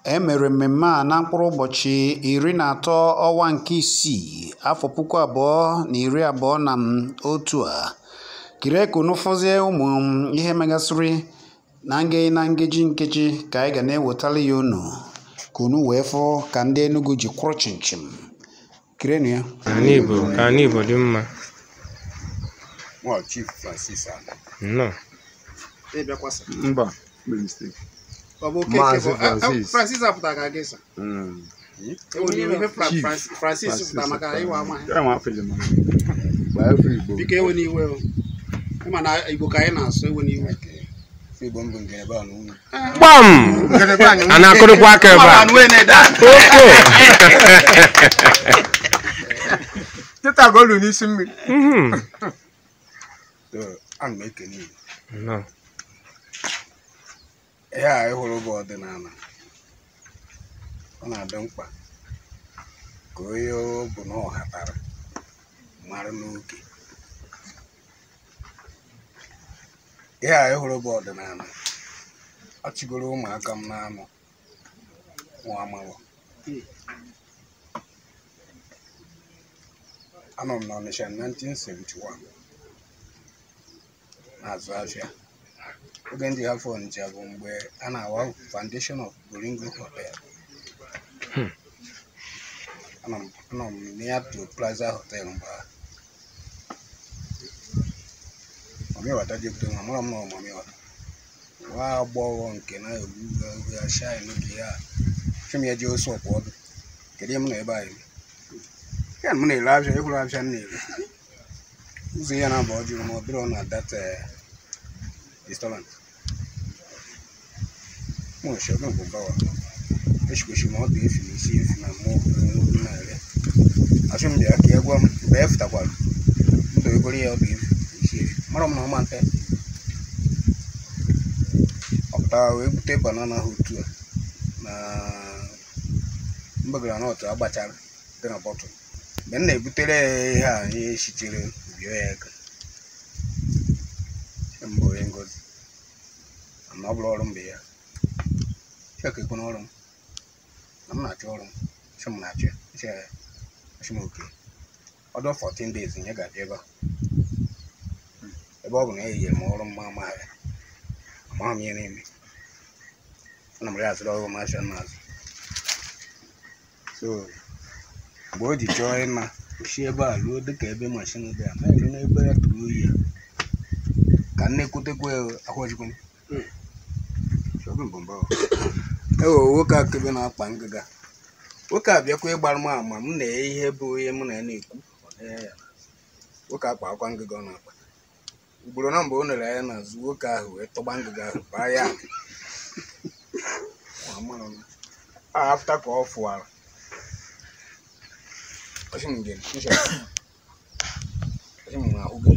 E mere mmemme a na mkpụrụ ụbọchị 13 ọnwa nke isii, afọ 2021 a. Kirie ka unu fụzie ụmụ ihe megasịrị na na nkeji nkeji ka anyị ga na-ewetara ya unu ka unu wee fụ ka ndị Enugu ji kwụrụ chịmchịm. Kirienụ ya. Ala Igbo ka ala Igbo dị mma. Nwa Chief Francis Ana. Nnọọ. Mba, mere mistake. Ọ bụ Okeke Maazị bụ Francis. Francis apụtara ka gị sa. Enwere ihe Chief Francis pụtara maka ịwa amaghị. Ya nwa afọ ejima. Gbaa afọ Igbo. Biko ewe n'iwe o. Ịma na Igbo ka anyị na-asụ, ewe n'iwe. Igbo mbụ ngerebe a n'unu. Gbam! A na-akụrụkwa aka ebe a. Oko! Teta golu n'isi mmiri. Mhm. So, ana m ekene Igbo. Nnọọ. Ihe a ị hụrụ bụ ọdịnala. Ọ na-adị mkpa ka onye ọ bụ na ọ ghatara mara n'oge. Ihe a ị hụrụ bụ ọdịnala. Achịgoro ụmụaka m n'anụ nwa amalọ. Anọ m n'Ọnịsha 1971 na-azụ afịa. Oge ndị afọ Ọnịcha bụ mgbe a na-awa foundation of Boringo Hotel. Anọ m near to Plaza Hotel mgbe ahụ. Mami wata jepụta m, amara m na ọ mami wata. Nwa agbọghọ nke na-egwu ya shine ka ya sị m ya jee ose ọkwa ọdụ. Kedu ihe m nọ ebe a eme? Ya na m na-ele afịa, ịhụrụ afịa m na-ele. Ụzọ ya na-abụ ọ jụrụ m ọ dịrọ na that restaurant. Mo ṣe ọdún kò bá wa. Eshikweshi ma ọ dị efi na isi efi na mụ na-ere. Asị m bịa ka ya gwa m mgbe ya fụtakwara. M dobegoro ya ọdụ efi na isi efi. Mara m na ọma nte. Ọ pụtara wee bute banana ha otu a na mbe groundnut agbachara dị na bọtụl. Mgbe m na-ebutere ya ihe a ihe esichere bie ya aka. Sị m bụ onye ngozi. Mana ọ bụrụ ọrụ m bụ ya. Sị ka ekwe n'ọrụ m. Na m na-achọ ọrụ m. Sị m na-achọ ya. Sị ya sị m oke. Ọdọ 14 days nye ga-abịa ebe a. Ebe ọ bụ na eyinyere m ọrụ m ma amaghị ya. Amaghị m ihe na-eme. Ana m azụrụ ọrụ m afịa m na-azụ. So mgbe o ji chọọ ịna si ebe a ruo dịka ebe mashin dị a na-eru n'ebe ya tụrụ oyi ya ka nne kwutekwa ahụchukwu m. Ewe nwoke a kebe na-akpa ngịga. Nwoke a bịakwa ịgbara m ama m na ihe bụ ihe mụ na ya na-ekwu. Ọ na-enye ya. Nwoke akpa akwa ngịga ọ na-akpa. Ugboro na mgbe o nere anya n'azụ nwoke ahụ wee tọgba ngịga ahụ baa ya akị. A afta ka ọ fụwara. Ọ sị m njem, ọ sị m na ahụ gị.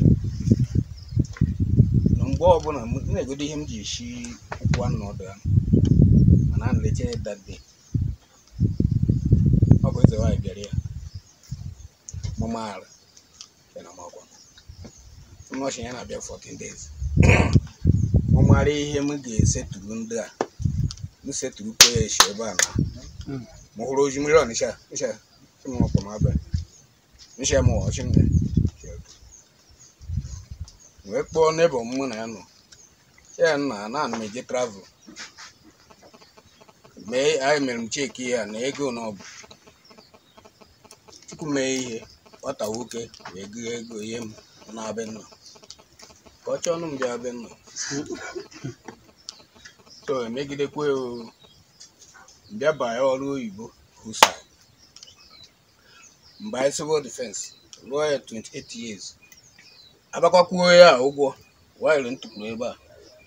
Na mgbe ọbụla m na-egodo ihe m ji esi ụkwụ anụ ọdụ ahụ. Mana a na-eche that day. Ọ bụ eze nwaanyị bịara ya. Mụmaara. Ya na makwa. Nnọchi ya na-abịa 14 days. Mụmara ihe m ga-esetụrụ ndị a. M setụrụkwa ya esi ebe a na. M hụrụ oji mmiri Ọnịsha. Ncha sị m ọkpọ m abịa. Ncha m ọchị m. Wee kpọọ nebọ m mụ na ya nọ. Ya nna na ana m eje travel. Mee anyị mere m cheki ya na ego na ọ bụ. Chukwu mee ihe nwata nwoke wee gụọ ego ihe m na-abịa nna. Ka ọ chọọ ọnụ m bịa be nna. So emegidekwa o bịa banye ọrụ oyibo hụsa. Mgbe anyị civil defense rụọ ya 28 years. Abakwa kwuo ya ụgwọ waịlụ ntụkwuru ebe a.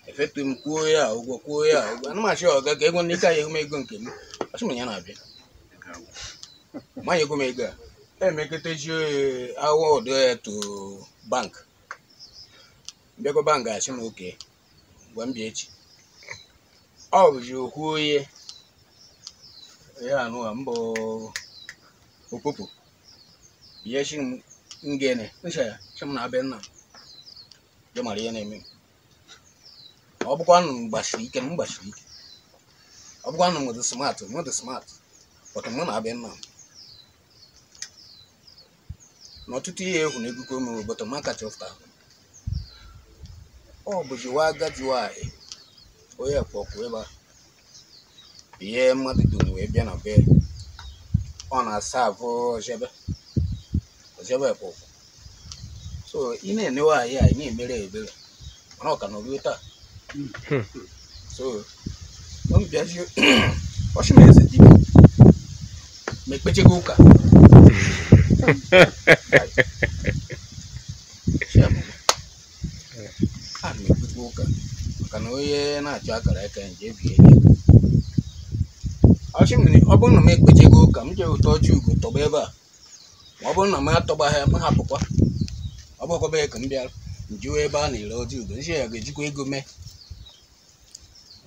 Efetu m kwuo ya ụgwọ kwuo ya ụgwọ. Ana m achọ ọga ka ego n'ike anyị ehu m ego nke m. Asị m ya na-abịa. Manye ego m ego a. Emekọtaji awọdụ ya to bank. Mbịakwa bank asị m oke gwa m bịa echi. Ọ bụzi okwu onye ya anụwa mbụ okpopụ. Bịa sị m ngene ncha ya sị m na-abịa nna m. Je mara ihe na-eme m. Ọ bụkwa na m gbasiri ike m gbasiri ike. Ọ bụkwa na mụ dị smart, mụ dị smart, but mụ na-abịa nna m n'ọtụtụ ihe egwu na egugo m, but m akacha ụfta. Ọ bụzi wa agadi nwanyị onye kpọkwu ebe a ihe mmadụ dum wee bịa na be ọ na-asa abụ ojebe ojebe kpọkwu. So ị na-enewe anyị a, ị na-emere ebere, mana ọ ka nọ ruo taa. So ọ bịazi ọchị m eze dibịa ma ekpechego ụka. A na-ekpekwa ụka maka na onye na-achọ akara aka nje ebie ya. Ọchị m ọ bụrụ na m ekpechego ụka, m jee ụtọ ọjị ugo tọba ebe a, ma ọ bụrụ na m atọgbaghị, m hapụkwa. Ọ bụkwa ya ka m bịara njiwe ebe a na-ere ọjị ugo, nsị ya ga-ejikwa ego mee.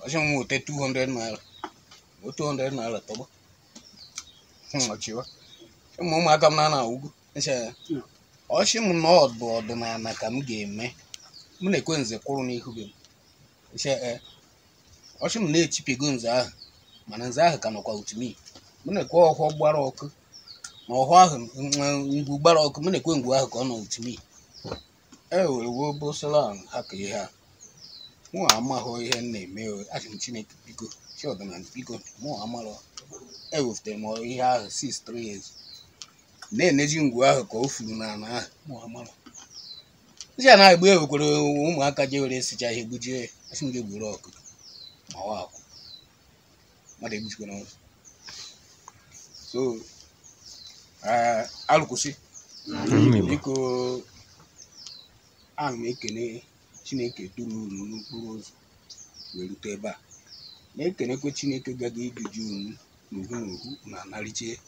Ọchị m weta 200 naira, 200 naira tọgba. Ọchịwa ụmụ ụmụaka m na-ana ugwu, nsị ya ọchị m na ọ bụ ọdịnala ka m ga-eme, m na-ekwe nze kwụrụ n'ihu gị. Nsị ya ọchị m na-echipego nze ahụ, mana nze ahụ ka nọkwa otu mi. M na-ekwe ọhụọ gbara ọkụ, ma ọhụọ ahụ ngwu gbara ọkụ, m na-ekwe ngwu ahụ ka ọ nọ otu mi. E were wuo bụsịla ha ka ihe a mụ amaghọ ihe m na-eme. Achị m Chineke biko, chi ọdịnala biko, mụ amarọ. Ewefụtere m ihe ahụ 6 3 years na-eneji ngwu ahụ ka o furu n'ala ahụ, mụ amarọ. Ndị a na-egbu ewekwere ụmụaka je were esicha ihe gbujie. Asị m ga-egburu ọkụ ma ọ akwụ mmadụ egbuchikwana ọzọ. So alụkwụsị biko, ana m ekene Chineke duru unu n'okporo ụzọ wee rute ebe a, na-ekenekwe Chineke gaga iduji unu n'uhu n'uhu na anariche.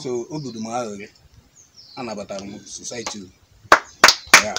So obodo m aghụghọ anabatara m society ya.